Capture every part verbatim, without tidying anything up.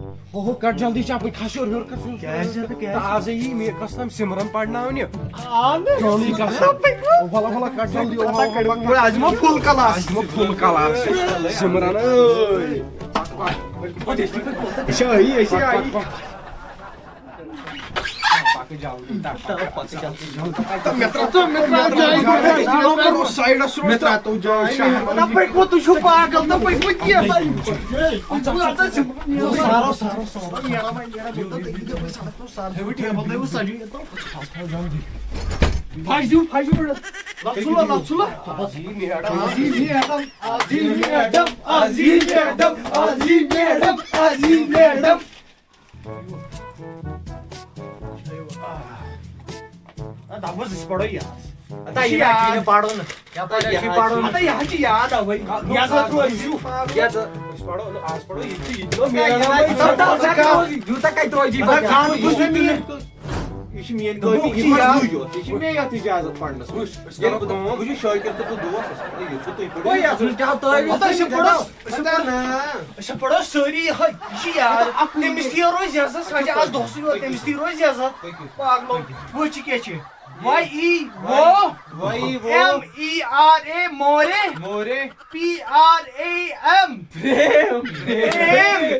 ہو، ہو، کٹ جلدی چپٕنۍ، کھس یور، ہیوٚر کھس یور۔ کیٛازِ چھِ تہٕ کیٛازِ؟ تہٕ آزے یی مےٚ قسم سِمرن پرناونہِ۔ آ، نہٕ۔ چٲنی قسم۔ وۄلا، وۄلا، کٹ جلدی، او، او، او، پکھ۔ وۄنۍ آز دِمو full class۔ آز دِمو full class۔ سِمرن، ٲے۔ یہِ چھا أہی، أسۍ چھِ أہی۔ پکھ، پکھ، پکھ۔ پکھ جلدی، تہ پکھ۔ تہ مےٚ ترٛاو، تہ مےٚ ترٛاو جاے گۄڈٕ۔ مےٚ ترٛاو سایڈس روز۔ مےٚ ترٛاو تو جاے۔ نہ پٔکِو، تُہۍ چھِو پاگل، نہ پٔکِو کینٛہہ۔ سارو، سارو، سارو۔ پھش دِیِو، پھش دِیِو۔ لژھ ژھُلہ، لژھ ژھُلہ۔ آز یی میڈم، آز یی میڈم، آز یی میڈم، آز یی میڈم، آز یی میڈم۔ آ، دَپُس أسۍ پَرو یہِ آز۔ ہتا یہِ چھِ یاد۔ پَرو نہٕ۔ یَپٲرۍ چھِ پَرو نہٕ۔ ہتا یہِ حظ چھِ یاد اَوَے۔ یہِ ہسا ترٛوو أسۍ۔ یہِ تہٕ أسۍ پَرو نہٕ، آز پَرو یہِ تہِ، یہِ تہِ۔ یوٗتاہ کَتہِ روزِ یہِ پَتہٕ؟ یہِ چھِ میٛٲنۍ کٲمی، یہِ چھِ مےٚ یَتھ اِجازت پَرنَس۔ وٕچھ، أسۍ کَرو کٲم۔ وٕچھِو، شٲکِر تہٕ بہٕ دوس، أسۍ پَرو یہِ تہٕ تُہۍ پٔرِو۔ وۄنۍ یَتھ منٛز کیٛاہ تٲویٖز ہتا أسۍ چھِ پَرو۔ أسۍ چھِ پَرو سٲری یِہوٚے، یہِ چھِ یاد۔ أمِس تہِ روزِ عزت، سۄ چھِ آز دۄہسٕے یوت، أمِس تہِ روزِ عزت۔ پاگلو، وٕچھ یہِ کیٛاہ چھِ۔ Y E O. Y E O. M E R A, مورے۔ مورے۔ P R A M. پرٛیم۔ پرٛیم۔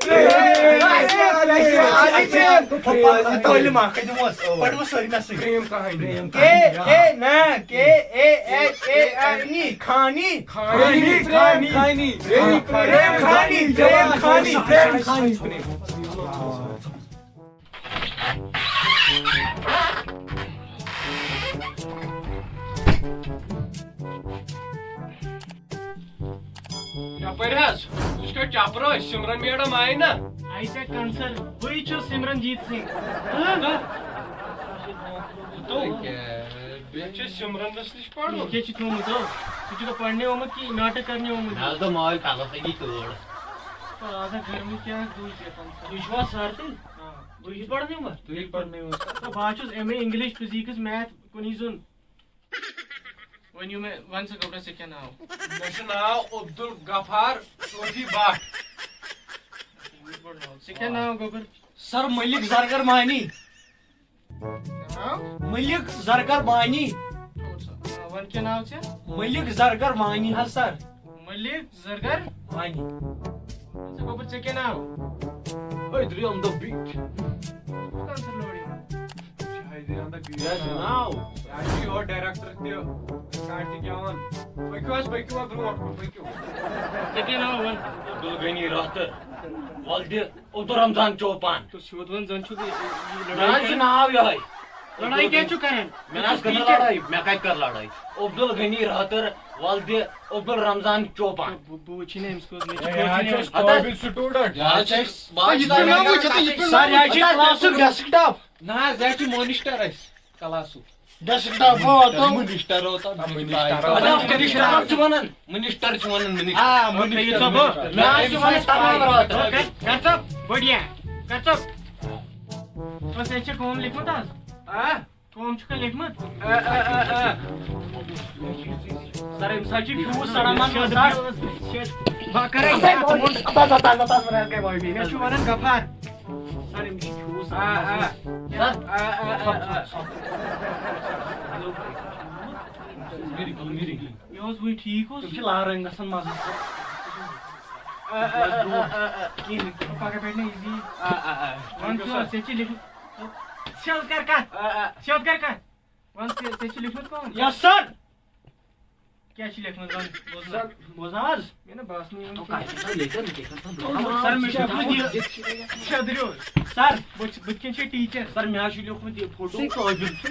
پرٛیم۔ پرٛیم۔ تعلیٖم اکھ دِموس۔ پَرو سٲری مےٚ سۭتۍ۔ پرٛیم کہانی۔ کے اے، نہ، کے اے ایچ اے این ای، کھانی۔ کھانی، کھانی، کھانی۔ پرٛیم کھانی، پرٛیم کھانی، پرٛیم کھانی۔ یپٲرۍ حظ، ژٕ چھُکھ چپرٲسۍ، سِمرن میڈم آیہِ نا؟ آیہِ ژےٚ کنسر، بٕے چھُس سِمرن جیت سنگھ۔ ہاں؟ تو، مےٚ چھُ سِمرنس نِش پرُن۔ یہِ کیٛاہ چھُ تھوٚومُت، ہو؟ ژٕ چھُکھا پرنہِ آمُت کِنہٕ ناٹک کرنہِ آمُت؟ مےٚ حظ دوٚپ مٲلۍ کلس لگی تۭر۔ آ، آز ہا گرمی کیٛاہ گوٚو ژےٚ کنسر؟ تُہۍ چھِوا سر تہٕ؟ آ۔ تُہۍ چھِو پرنہِ یِوان؟ تُہۍ پرنٲیِو حظ۔ تہٕ بہٕ حظ چھُس M A English, physics, math, کُنی زوٚن۔ ؤنِو مےٚ، وَن سا گۄڈٕ، ژےٚ کیٛاہ ناو؟ مےٚ چھُ ناو عبدالغفار صوفی بٹ۔ ژےٚ کیٛاہ ناو گوٚبُر؟ سر ملک زرگر مانی۔ ناو؟ ملک زرگر مانی۔ آ، وَن کیٛاہ ناو ژےٚ؟ ملک زرگر مانی حظ سر۔ ملک زرگر؟ مانی۔ ژےٚ گوٚبُر، ژےٚ کیٛاہ ناو؟ حیدری on the beat۔ کُس کانسر لوڑ یِوان؟ یہِ چھُ حیدری on the beat۔ یہِ حظ چھُ ناو۔ یہِ حظ چھُ یور ڈایریکٹر تہِ، کارتِک یاوان۔ پٔکِو حظ، پٔکِو حظ برونٛٹھ کُن، پٔکِو۔ ژےٚ کیٛاہ ناو وَن؟ عبدالغنی راتھر، ولدِ عبدالرمضان چوپان۔ تہٕ سیوٚد وَن، زَن چھُکھ یہِ، یہِ مےٚ لڑٲے حظ چھُ کران۔ ناو یِہوٚے۔ لڑٲے کیٛازِ چھُکھ کران؟ مےٚ نہ حظ کٔر نہٕ لڑٲے، مےٚ کَتہِ کٔر لڑٲے؟ عبدالغنی راتھر، ولدِ عبدالرمضان چوپان۔ بہٕ، بہٕ وٕچھِ نہٕ أمِس کُس، مےٚ چھِ یہِ حظ چھُ خۄش اَسہِ یِوان۔ قٲبِل student۔ یہِ حظ چھُ اَسہِ، بہٕ حظ یہِ چھُس تہِ ناو وٕچھِتھ، یہِ تہِ سر، یہِ حظ چھُ class-ُک desktop۔ نہ حظ، یہِ حظ چھُ monitor اَسہِ class-ُک۔ Desktop ہو تو۔ Minister ہو تو۔ Minister ہو۔ اچھا، minister چھِ وَنان، minister چھِ وَنان، minister۔ آ، minister۔ مےٚ حظ چھِ وَنان تمام راتھ۔ کر، کر ژٕ بٔڑیا، کر ژٕ۔ بس، ژےٚ چھےٚ کٲم لیکھمٕژ آز؟ آ؟ کٲم چھُکھا لیکھمٕژ؟ آ، آ، آ، آ۔ سر، أمِس حظ چھِ fuse سڑان منٛز، سر۔ بہٕ کرے۔ مےٚ چھُ وَنان غفار۔ سر، أمِس چھِ fuse آ، آ۔ سر۔ آ، آ، آ، آ۔ مےٚ اوس وٕنہِ ٹھیٖک اوس۔ یہِ چھِ لارَن گژھان مَزٕ۔ آ، آ، آ، آ، آ، آ۔ کِہیٖنۍ نہٕ، کِہیٖنۍ۔ پَگاہ پٮ۪ٹھ نہٕ easy۔ آ، آ، آ۔ وَن ژٕ، ژےٚ چھِ لیکھمُت۔ سیوٚد کر کَتھ۔ آ، آ۔ سیوٚد کر کَتھ۔ وَن ژےٚ، ژےٚ چھِ لیکھمُت کٲم؟ Yes sir۔ کیٛاہ چھِ لیکھمُت؟ وَن، بوزناو۔ سر، بوزناو حظ۔ مےٚ نہ باسنٕے یِوان کینٛہہ۔ سر، مےٚ چھُ لیوٚکھمُت یہِ۔ شیٚدریو۔ سر۔ بہٕ چھُس، بٕتھِ کَنہِ چھِ teacher۔ سر، مےٚ حظ چھُ لیوٚکھمُت یہِ فوٹو۔ سُے قٲبِل چھُ۔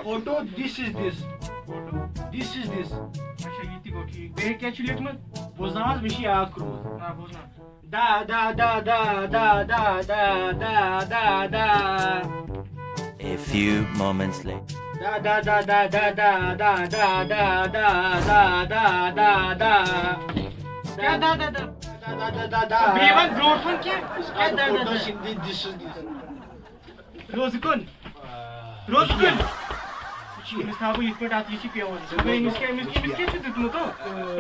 Photo, this is this۔ Photo? This is this۔ اچھا، یہِ تہِ گوٚو ٹھیٖک۔ بیٚیہِ کیٛاہ چھُ لیوٚکھمُت؟ بوزناو حظ، مےٚ چھُ یاد کوٚرمُت۔ آ، بوزناو۔ دا، دا، دا۔ A few moments later. دا، دا، دا۔ کیٛاہ دا، دا، دا؟ دا، دا، دا، دا۔ بیٚیہِ وَن برونٛٹھ کُن کینٛہہ۔ کیٛاہ دا، دا، دا؟ This is this۔ روزٕ کُن۔ روزٕ کُن۔ أمِس تھاوٕ بہٕ یِتھ پٲٹھۍ اَتھ، یہِ چھِ پیوان۔ أمِس کیٛاہ، أمِس، أمِس کیٛاہ چھُ دیُتمُت، ہو؟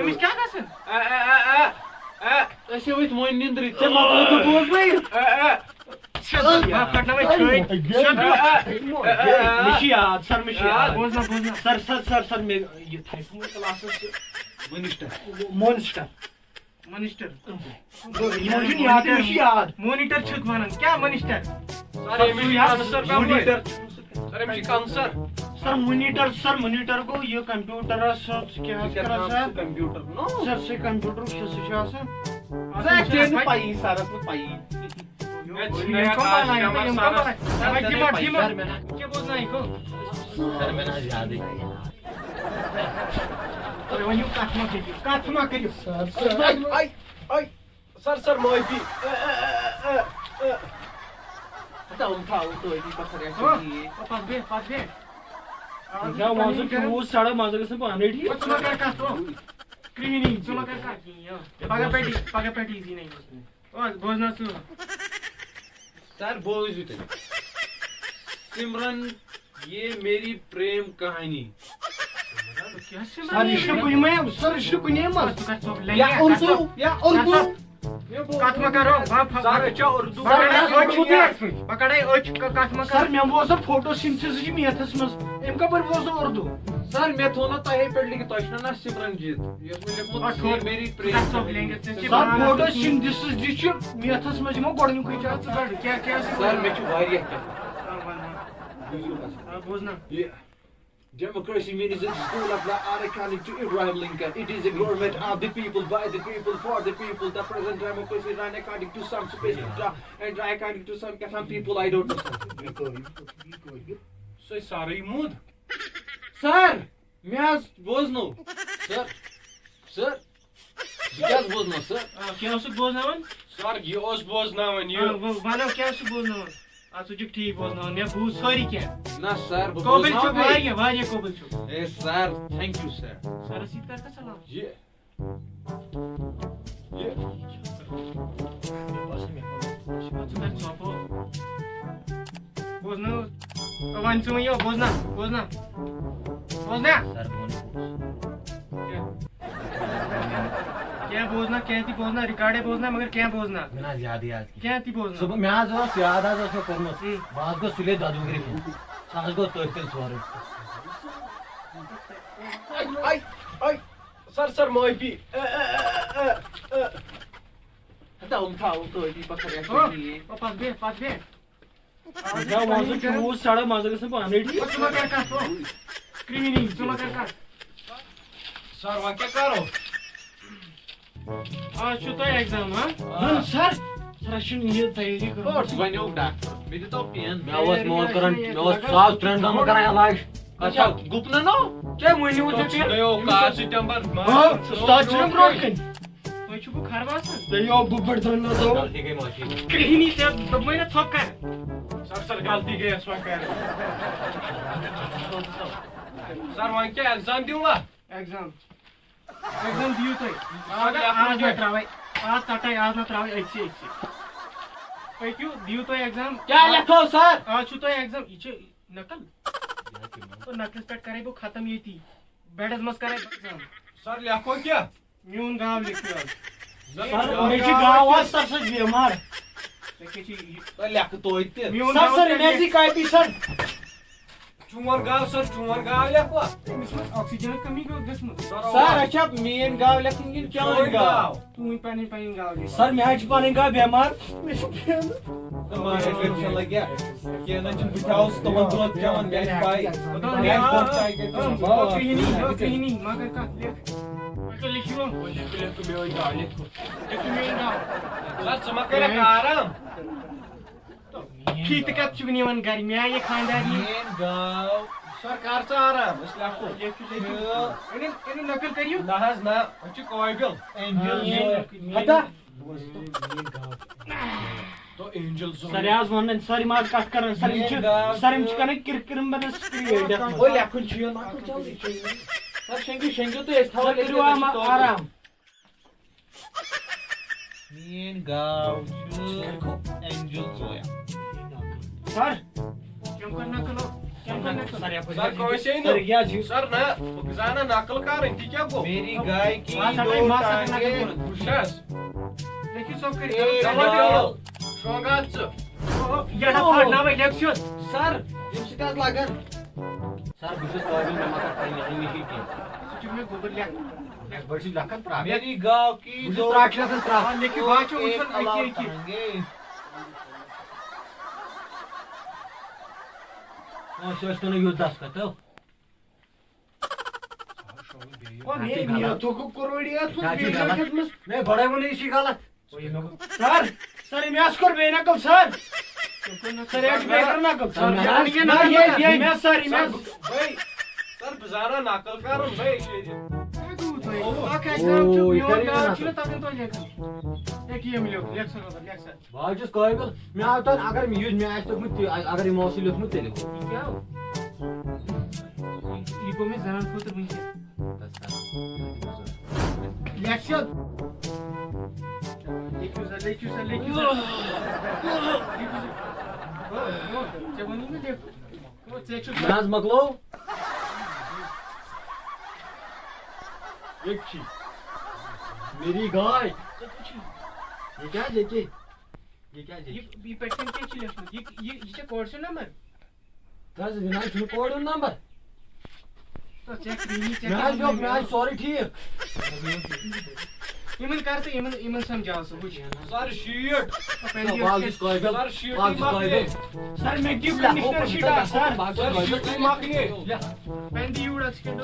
أمِس کیٛاہ گژھان؟ آ، آ، آ، آ۔ اے، أسۍ ٲسۍ وۄنۍ نِندرِ، ژےٚ مۄکلوو نہٕ بوزنٕے؟ اے، اے، شبرو، بہٕ پھٹناوے چھٲتۍ۔ شبرو، اے، اے، اے، اے، اے۔ مےٚ چھِ یاد، سر، مےٚ چھِ یاد۔ بوزناو، بوزناو۔ سر، سر، سر، سر، مےٚ یہِ تھایہِ کٕمَن کلاسَس چھِ؟ مونسٹر۔ مونسٹر۔ مونسٹر۔ یِمَن چھُنہٕ یاد، مےٚ چھِ یاد۔ مونیٹر چھُکھ وَنان، کیٛاہ مونسٹر؟ سر، أمِس چھِ کانسر گوٚمُت۔ مونیٹر۔ سر، أمِس چھِ کانسر۔ سر، مونیٹر، سر، مونیٹر گوٚو یہِ کمپیوٹرس سۭتۍ، ژٕ کیٛاہ حظ کران سر؟ کمپیوٹر، نو۔ سر، سُہ کمپیوٹرُک چھُ، سُہ چھُ آسان۔ سر، ژےٚ چھےٚ نہٕ پَیی، سرس نہٕ پَیی۔ یِم کَم بَنایہِ، یِم کَم بَنایہِ؟ سر، وۄنۍ دِمو، دِمو۔ سر، مےٚ نا-، کیٛاہ بوزنایہِ گوٚو؟ سر، مےٚ نا یادٕے۔ تُہۍ ؤنِو، کَتھ ما کٔرِو، کَتھ ما کٔرِو؟ سر، سر۔ آے، آے، آے۔ سر، سر، معٲفی۔ اے، اے، اے، اے، اے۔ ہتا، یِم تھاو، یِم تھاو، ییٚتی پَتھر آسہِ ہو، ٹھیٖک۔ پَتھ بیٚہہ، پَتھ بیٚہہ۔ نہ، وۄنۍ زَن چھُ وُہ ساڑٕ، منٛزٕ گژھِ نہٕ پانَے ٹھیٖک۔ ژٕ مہ کَر کَتھ، ہُہ۔ کرٛہِنۍ، ژٕ مہ کَر کَتھ۔ پَگاہ پٮ۪ٹھ یی، پَگاہ پٮ۪ٹھ یی زی نہٕ۔ او، بوزناو ژٕ۔ سر، بوٗزِو تُہۍ۔ سمرن، یہ میری پریم کہانی۔ کیٛاہ چھِ سر، یہِ چھُنہٕ کُنہِ منٛز، سر، یہِ چھُنہٕ کُنہِ منٛز۔ ژٕ کَتھ ژوٚپ یا لینٛگہِ؟ اردو، یا اردو۔ کَتھ مہ کَرو، بہٕ، بہٕ، سر، أسۍ چھِ اردو بہٕ کَڑَے پَران۔ أچھ کُتھ، بہٕ کَڑَے أچھ، ک-، کَتھ مہ کَرو۔ سر، مےٚ بوزو فوٹوسِنتھسِس میتھَس منٛز، أمۍ کَپٲرۍ بوزو اردو؟ سر، مےٚ تھوٚو نہ تۄہے پٮ۪ٹھ لیکھِتھ، تۄہہِ چھُنہ نہ سمرن جیت، یۄس مےٚ لیوٚکھمُت آ، ٹھوٚل۔ میری ژٕ کَتھ ژوٚپ لینٛگہِ؟ ژےٚ چھِ سر، پانَس فوٹوسِنتھسِس یہِ چھُ میتھَس منٛز یِمو گۄڈٕنیُکُے چھُ۔ ژٕ کَڑ، کیٛاہ، کیٛاہ ٲسٕکھ سر، وَنان؟ مےٚ چھُ واریاہ کینٛہہ۔ آ، وَن، وَن۔ بوٗزِو حظ۔ آ، بوزناو۔ یہِ democracy means it's the rule of law according to Abraham Lincoln. It is a government of the people, by the people, for the people. The present democracy run according to some specific law and according to some کیٛاہ تام people, I don't know. سُے سارٕے موٗد۔ سر، مےٚ حظ بوزنو۔ سر، سر۔ بہٕ کیٛاہ حظ بوزناو، سر؟ آ، کیٛاہ اوسُکھ بوزناوان؟ سر، یہِ اوس بوزناوان یہِ۔ آ، وَ-، وَنو کیٛاہ اوسُکھ بوزناوان؟ اَتھ سُہ چھُکھ ٹھیٖک بوزناوان، مےٚ بوٗز سورُے کینٛہہ۔ نہ، سر، بہٕ قٲبِل بوزناوٕ چھُکھ بیٚیہِ۔ واریاہ، واریاہ قٲبِل چھُکھ۔ اے، سر، thank you، سر۔ سرَس سۭتۍ کر تہٕ سلام۔ یہِ، یہِ۔ ژٕ کر ژھۄپہٕ۔ بوزناو۔ وۄنۍ ژٕ وۄنۍ یہِ، بوزناو، بوزناو۔ بوزناو۔ سر، بہٕ وَنہٕ پوٚز۔ کیٛاہ؟ کینٛہہ بوزنہ، کینٛہہ تہِ بوزنہ، ریکارڈے بوزنہ، مگر کینٛہہ بوزنہ۔ مےٚ نہ حظ یادٕے آز کینٛہہ۔ کینٛہہ تہِ بوزنہ۔ صُبح مےٚ حظ اوس یاد حظ اوس مےٚ کوٚرمُت۔ ہُم۔ بہٕ حظ گوٚوس سُلے دۄدٕ وُگرِ کُن۔ سُہ حظ گوٚو تٔتھۍ تیٚلہِ سورُے۔ آے، آے، آے۔ سر، سر، معٲفی۔ اے، اے، اے، اے، اے۔ ہتا، یِم تھاو، یِم تھاو أتی پتھر یتھ ہو، پٮ۪ٹھ یہِ۔ او، پتھ بیٚہہ، پتھ بیٚہہ۔ آز نہ، چھُ وۄنۍ پنٕنۍ سا چھُ گرم۔ وُہ ساڑٕ منٛزٕ گژھان پانَے ٹھیٖک۔ ژٕ ما کر کتھ، ہُہ۔ کرٛہِنی، ژٕ ما کر کتھ۔ سر، وۄنۍ کیٛاہ کرو؟ آز چھُ تۄہہِ ایگزام، ہا؟ آ۔ نہ، سر، سر، اَسہِ چھُنہٕ یہِ تیٲری کٔرمٕژ۔ کوٚت وَنیو ڈاکٹر؟ مےٚ دِتو پین۔ مےٚ اوس مول کران، مےٚ اوس ساس ترٛٮ۪ن دۄہن کران علاج۔ اچھا، گُپنن ہو؟ کیٛاہ ؤنِو ژےٚ تۄہہِ؟ گٔیو کاژٕ ٹٮ۪مبر، ہاں، ماز استاد چھُنہ برونٛٹھ کَنہِ۔ تۄہہِ چھُو بہٕ کھرواس نا؟ تُہۍ یِیِو بہٕ پٮ۪ٹھ درٛنٛگ نظر۔ غلطی گٔے معٲفی۔ کرٛہِنی ژےٚ دوٚپمَے نہ ژھۄپ کر۔ سر، سر، غلطی گٔے اَسہِ وۄنۍ کر۔ سر، وۄنۍ کیٛاہ ایگزام دِیِو وۄنۍ؟ ایگزام۔ ایگزام دِیِو تُہۍ۔ آز، آز نہ ترٛاوَے۔ آز ژَٹَے، آز نہ ترٛاوَے أتھۍ سٕے، أتھۍ سٕے۔ پٔکِو، دِیِو تُہۍ ایگزام۔ کیٛاہ لیکھو سر؟ آز چھُو تۄہہِ ایگزام، یہِ چھِ نقل۔ اور نقلَس پٮ۪ٹھ کَرَے بہٕ ختم ییٚتی۔ بیڈَس منٛز کَرَے بہٕ ایگزام۔ سر، لیکھو کیٛاہ؟ میون گاو لیکھِو حظ۔ سر، مےٚ چھِ گاو آز سر سۭتۍ بیمار۔ ژےٚ کیٛاہ چھِ یہِ؟ تۄہہِ لیکھٕ توتہِ تہِ۔ میون سر، گاو سر، کیٛاہ مےٚ لیکھِ؟ ٲسی کاپی سر۔ چون گاو سر، چون گاو لیکھوا؟ أمِس منٛز آکسیجنٕچ کمی گٔ-، گٔژھمٕژ۔ سر، اچھا، میٲنۍ گاو لیکھٕنۍ کِنہٕ چٲنۍ چٲنۍ گاو؟ گاو۔ تُہٕنٛدۍ پنٕنۍ پنٕنۍ گاو لیکھِو۔ سر، مےٚ حظ چھِ پنٕنۍ گاو بٮ۪مار، مےٚ چھُ پھیران۔ تہٕ ما ہیٚکہِ أمِس لگہِ۔ کینٛہہ نہ چھُنہٕ، بہٕ تھاوس تِمن دۄد چٮ۪وان، مےٚ آسہِ پاے۔ مےٚ آسہِ دۄد چاے کَتہِ چھِ۔ کرٛہِنی، کرٛہِنی، مگر کَتھ لیکھ۔ لیکھِو، لیکھِو، لیکھِو میٲنۍ گاو، لیکھِو۔ لیکھِو میٲنۍ گاو۔ سر، ژٕ ما کَرَکھ آرام؟ فی تہِ کَتھ چھُکھ نِوان گَرِ؟ مےٚ آیہِ خانٛدارنہِ۔ میٲنۍ گاو۔ سر، کر ژٕ آرام، أسۍ لیکھو۔ لیکھِو، لیکھِو۔ تہٕ أنِو، أنِو نقل کٔرِو۔ نہ حظ، نہ، أسۍ چھِ قٲبِل۔ اینجل آ، زویا۔ ہتا۔ تو اینجل زویا۔ سر، یہِ حظ وَنان، سر، یِم حظ کَتھ کَران، سر، یِم چھِ، میٲنۍ گاو سر، یِم چھِ چھِ کَران کِرکِرم بَنان سِکریٖن۔ او، لیکھُن چھُ یہِ نقل، جلدی چھُ یہِ۔ سر، شنٛگِو، شنٛگِو تُہۍ، أسۍ تھاوو سر، لیکھِتھ، کٔرِو أسۍ چھِ آرام، قٲبِل۔ آرام۔ میٲنۍ گاو چھِ اینجل زویا۔ سر، کیٛاہ کٔر نقل؟ کیٛاہ کٔر نقل؟ سر، یپٲرۍ سر، کٲنٛسے نہٕ۔ سر، یہِ کیٛاہ چھُ؟ سر، نہ، بہٕ زانہٕ نقل کرٕنۍ، تہِ کیٛاہ گوٚو؟ میری گاے کی ما سا دو ما سا ٹانگیں۔ نقل کوٚرُتھ؟ وٕچھ حظ، کہِ ژٕ کٔرِتھ اے، ژٕ ڈاو۔ شونٛگان ژٕ۔ یَڑا پھاٹناوَے لیٚکھ سیوٚد۔ سر، ییٚمہِ سۭتۍ حظ لگان۔ سر، بہٕ چھُس قٲبِل، مےٚ ما کَرٕ پَرِ یِہوٚے مِشی کینٛہہ۔ ژٕ چھُکھ مےٚ گوٚبُر لیٚکھ۔ بہٕ چھُس لیکھان ترٛٹھ۔ میری گاو کی بہٕ چھُس دو ترٛٹھ لیکھان ترٛٹھ۔ آ، لیٚکھِو، بہٕ ہا چھُس وٕچھان اَکی اَکی۔ آ، سُہ ٲسۍ تَو نہٕ یُتھ دستخط، تو۔ او، مے، مے تھوٚکُکھ کوٚروڑی اَتھ منٛز، کیٛاہ چھُ مے چھا غلط؟ کھٔژمٕژ۔ مے گۄڈَے ووٚنُے، یہِ چھُے غلط۔ سر، سر، أمۍ حظ کوٚر بیٚیہِ نقل، سر۔ سر، یہِ حظ چھُ بیٚیہِ کٔر نقل، سر۔ سر، یہِ حظ، یہِ حظ، یہِ حظ، سر، یہِ حظ۔ بھائی، سر، بہٕ زانان نقل کرُن، بھائی، شیرِ۔ کیٛاہ گوٚو تۄہہِ؟ اکھ آسہِ ناو چھُ، او، یہِ میون کَرِ ناو نقل۔ چھُنہٕ تَتٮ۪ن تۄہہِ لیکھُن۔ لیکھ یہِ، یِم لیوٚکھ، لیکھ سا نظر، لیکھ سا۔ بہٕ حظ چھُس قٲبِل، مےٚ آو تۄہہِ، اگر مےٚ یُتھ مےٚ آسہِ توٚگمُت تہِ، اگر یِمو اوس یہِ لیوٚکھمُت تیٚلہِ گوٚو۔ یہِ کیٛاہ گوٚو؟ یہِ گوٚو مےٚ زنان خٲطرٕ وٕنکیٚس۔ لیکھ سیوٚد۔ لیکھِو سا، لیکھِو سا، لیکھِو سا۔ لیکھِو سا۔ ہو، ہو، ژےٚ ووٚنُے نہ لیکھ۔ ہو، ژےٚ چھُ مےٚ حظ مۄکلو۔ ییٚتہِ چھی۔ میری گاے۔ یہِ کیٛاہ، یہِ کیٛاہ؟ یہِ کیٛاہ، یہِ یہِ، یہِ پٮ۪ٹھ کَنہِ کیٛاہ چھُ لیوٚکھمُت؟ یہِ، یہِ، یہِ چھا کوڈ سُنٛد نمبر؟ تہٕ حظ، یہِ نہ حظ چھُنہٕ کوڈ ہُنٛد نمبر۔ تو چیک کٔرِو، چیک مےٚ حظ کٔرِو۔ لیوٚکھ، مےٚ حظ چھُ سورُے ٹھیٖک۔ یِمن کر تہٕ یِمن، یِمن سمجھاو سُہ، وٕچھ۔ سر، شیٖٹ۔ پین دِیِو بہٕ حظ چھُس قٲبِل، سر، شیٖٹ بہٕ حظ چھُس مۄکلے۔ قٲبِل۔ سر، مےٚ دِیِو لیکھ، ہُہ کمشنر کوٚت شیٖٹ چھُ اکھ، سر۔ سر، شیٖٹ مۄکلے۔ پین دِیِو اکھ سیکنڈ۔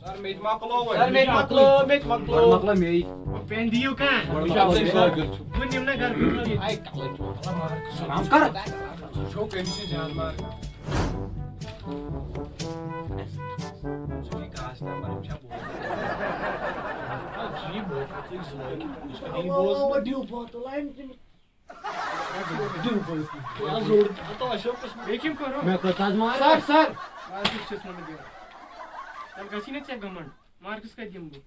سر، مےٚ تہِ مۄکلو وۄنۍ۔ سر، مےٚ تہِ مۄکلو، مےٚ تہِ مۄکلو۔ گۄڈٕ مۄکلو مےٚ۔ پین دِیِو کانٛہہ۔ گۄڈٕ وٕچھو أسۍ قٲبِل چھُ۔ بہٕ نِمہٕ نہ گرٕ خٲطرٕ۔ آے، کَلَے چھُ۔ سلام کر۔ ژٕ چھُکھ کٔمِس سۭتۍ زیادٕ ماران؟ ژٕ چھُے کاسہِ نمبر، یِم چھا بوزان؟ آ، جی، بوزان، ژٕ چھُکھ سُہ لٲگِتھ۔ یہِ چھُ کَتہِ بوزان؟ بیٚیہِ کٔمۍ کوٚر؟ مےٚ کٔژ حظ مارٕ؟ سر، سر۔ مارکس چھُس نہٕ بہٕ دِوان۔ تَلہٕ گژھی نہ ژےٚ گمنڈ۔ مارکس کَتہِ دِمہٕ بہٕ؟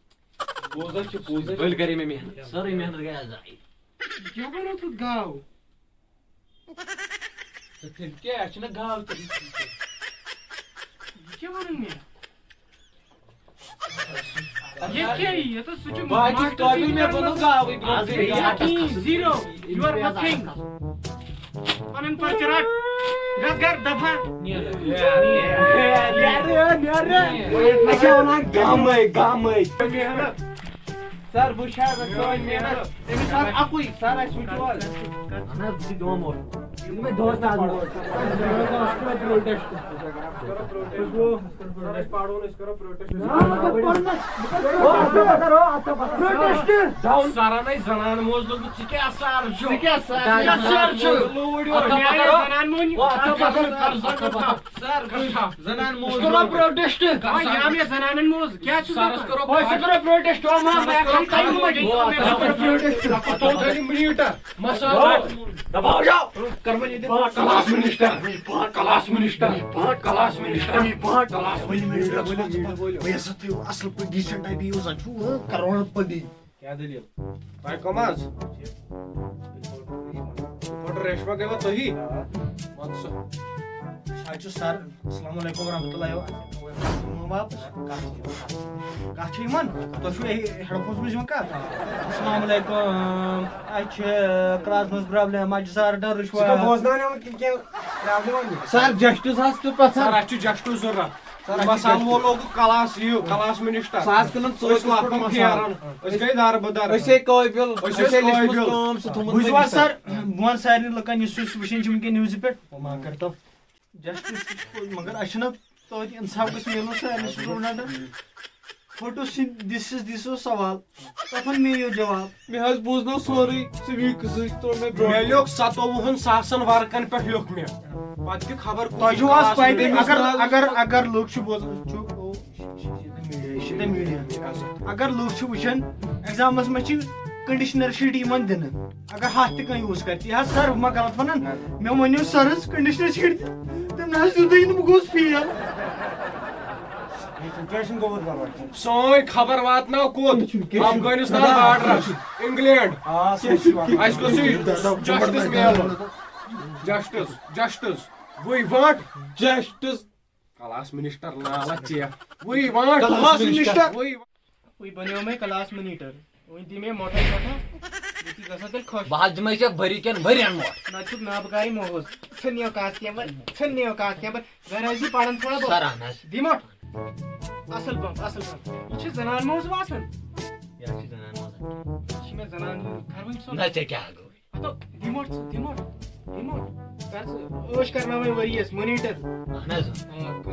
پوٚز حظ چھُ، پوٚز حظ چھُ۔ بٔلۍ کَرے مےٚ محنت۔ سٲرٕے محنت گٔے اَز ضایع۔ یہِ کیٛاہ بَنوو تھوٚد گاو؟ ژٕ تیٚلہِ کیٛاہ، اَسہِ چھِنہ گاو تہِ۔ یہِ کیٛاہ وَنان مےٚ؟ یہِ کیٛاہ یہِ؟ یَتھ حظ سُہ چھُ بہٕ حظ چھُس ماسٹر قٲبِل، مےٚ سیٖنگر بَنوو مطلب۔ گاوٕے برٛونٛہہ آز گٔے کَتھ۔ یقیٖن، زیٖرو۔ You are nothing۔ پَنُن پرچہِ رَٹ۔ گژھ گَرٕ دَفعہ۔ نیر۔ نیر، نیر۔ أسۍ چھِ وَنان گامٕے، گامٕے۔ محنت۔ سر، وٕچھ حظ، سٲنۍ محنت۔ أمِس حظ اَکُے، سر، اَسہِ وٕچھِو حظ۔ اہن حظ، بہٕ چھُس دِوان موقعہٕ۔ یِم مےٚ دوست آز موقعہٕ۔ أسۍ کرو پروٹیسٹ۔ أسۍ کرو پروٹیسٹ۔ سر، أسۍ پَرو نہٕ، أسۍ کرو پروٹیسٹ۔ نہ، مطلب، پَرُن حظ۔ بہٕ کَرٕ پروٹیسٹ۔ سرن ٲسۍ زنان موز لوٚگمُت، ژٕ کیٛاہ سر چھُکھ؟ ژٕ کیٛاہ سر؟ ژٕ کیٛاہ سر چھُکھ؟ لوٗر یورٕ۔ اَتھ کیٛاہ زنان مۄہنیو؟ اَتھ کیٛاہ زنان؟ سر، کر سا۔ زنان موز أسۍ کرو لوٚگمُت۔ پروٹیسٹ۔ وۄنۍ یہِ آو مےٚ زنانن موز۔ کیٛاہ چھُ سرس کرو وۄنۍ أسۍ کرو پروٹیسٹ۔ او ماما، سرس کرو ٹایم وۄنۍ۔ أسۍ کرو پروٹیسٹ۔ توتہِ میٖٹر۔ مسالہٕ۔ دباو جاو۔ کر وۄنۍ ییٚتہِ۔ پانٛژھ کلاس منسٹر۔ پانٛژھ کلاس منسٹر۔ پانٛژھ کلاس منسٹر۔ پانٛژھ کلاس منسٹر۔ بہٕ یَژھٕ تُہۍ اَصٕل پٲٹھۍ ڈیٖسنٛٹ ٹایپہِ یوٗز، زَن چھُو کروڑ پتی۔ کیٛاہ دٔلیٖل؟ تۄہہِ کَم حظ؟ رِپورٹر ریشما گٔیوا تُہی؟ آ۔ وَن سا۔ أسۍ حظ چھِ سر، السلام علیکم ورحمۃ اللہ وبرکاتہ۔ واپس۔ کَتھ چھِ یِمن؟ تۄہہِ چھُو ہیڈ فونس منٛز یِوان کَتھ؟ السلام علیکم۔ اَسہِ چھِ کلاس منٛز پرابلم، اَسہِ چھِ سر ڈر ژٕ چھُکھ رِشوت۔ بوزناوان یِمن کِنہٕ کینٛہہ پرابلم وَنہِ؟ سر، جسٹس حظ تہٕ پَتہٕ سر، اَسہِ چھُ جسٹس ضروٗرت۔ سر، اَسہِ چھُ مَسالہٕ جسٹس۔ وول لوگُن کلاس یہِ، کلاس منسٹر۔ سُہ حظ کٕنن ژوٗرِ أسۍ لَفہٕ پھیران۔ أسۍ گٔے دَربٕدَر۔ أسۍ ہے قٲبِل، أسۍ أسۍ ہے ٲسۍ لیٚچھمٕژ قٲبِل۔ کٲم، سُہ تھوٚمُت بوٗزِو حظ مٲلِس۔ سر، بہٕ وَنہٕ سارنٕے لُکَن، یُس یُس وٕچھان چھِ وٕنکٮ۪ن نِوزِ پٮ۪ٹھ، وۄنۍ ما کَرتو۔ جسٹس، مگر اَسہِ چھُنہ توتہِ اِنصاف گژھِ میلُن سارنٕے سٹوٗڈنٛٹَن۔ فوٹو سٕنٛدۍ دِژ دِژ سوال، تَتھ وَن مےٚ یوت جواب۔ مےٚ حظ بوٗزنو سورُے، ژٕ وی قٕصہٕ ترٛوو مےٚ برٛونٛہہ۔ مےٚ لیوٚکھ ستووُہن ساسن ورقن پٮ۪ٹھ لیوٚکھ مےٚ۔ پتہٕ کیُتھ خبر کُس تۄہہِ چھُو آز کلاس پَے، منٛز۔ اگر، اگر، اگر لُکھ چھِ بوزان، چھُ، او، یہِ چھِ میٖڈیا۔ اگر لُکھ چھِ وٕچھان، ایگزامس منٛز چھِ کنڈیشنر شیٖٹ یِوان دِنہٕ۔ اگر ہتھ تہِ کانٛہہ یوٗز کرِ، تہِ حظ سر، بہٕ ما غلط ونان؟ نہ۔ مےٚ ؤنِو سرس کنڈیشنر شیٖٹ دِ۔ تٔمۍ نہ حظ دیُتُے نہٕ، بہٕ گوس فیل۔ کیٛاہ چھُنہٕ گوٚمُت پرواے؟ سٲنۍ خبر واتناو کوٚت؟ کیٛاہ چھُنہٕ؟ Afghanistan borders, England. آ، سُہ چھُ واتناوُن۔ اَسہِ گوٚژھُے جسٹس میلُن۔ Justice, justice. We want۔ Justice. Class minister نالا ژےٚ۔ We want۔ Class minister. We۔ وۄنۍ بنیو مےٚ کلاس منیٹر۔ وۄنۍ دِ مےٚ موٹر سایکل۔ یہِ گژھان تیٚلہِ خۄش۔ بہٕ حظ دِمے ژےٚ ؤری کٮ۪ن ؤرین وۄٹھ۔ نتہٕ چھُکھ نابکاری موٚہوز۔ ژھٕن یہِ اوقات کینٛہہ، ژھٕن یہِ اوقات کینٛہہ۔ گرِ حظ یہِ پران تھوڑا بہت۔ سر اہن حظ۔ دِموٹ۔ اصل پہم، اصل پہم۔ یہِ چھِ زنان موٚہوز باسان۔ یہِ حظ چھِ زنان موٚہوز۔ یہِ چھِ مےٚ زنان موٚہوز۔ خربٕنۍ ژھوٚن۔ نہ ژےٚ کیٛاہ گوٚو؟ ہتو، دِموٹ ژٕ، دِموٹ۔ دِموٹ۔ کر ژٕ عٲش کرناوٕنۍ ؤریس، مونیٹر۔ اہن حظ۔ آ، کر۔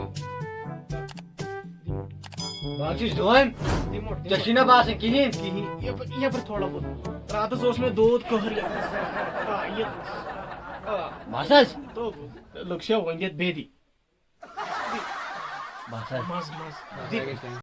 بہٕ حظ چھُس دِوان۔ دِموٹ، ژےٚ دِموٹ۔ چھُے نہ باسان کِہیٖنۍ؟ کِہیٖنۍ۔ یپٲرۍ، یپٲرۍ تھوڑا بہت۔ راتس اوس مےٚ دود قہر یتھ۔ آ، یتھ۔ آ۔ بس حظ۔ تو لُکھ چھِ وۄنۍ یتھ بیٚدی۔ بس حظ۔ مز، مز۔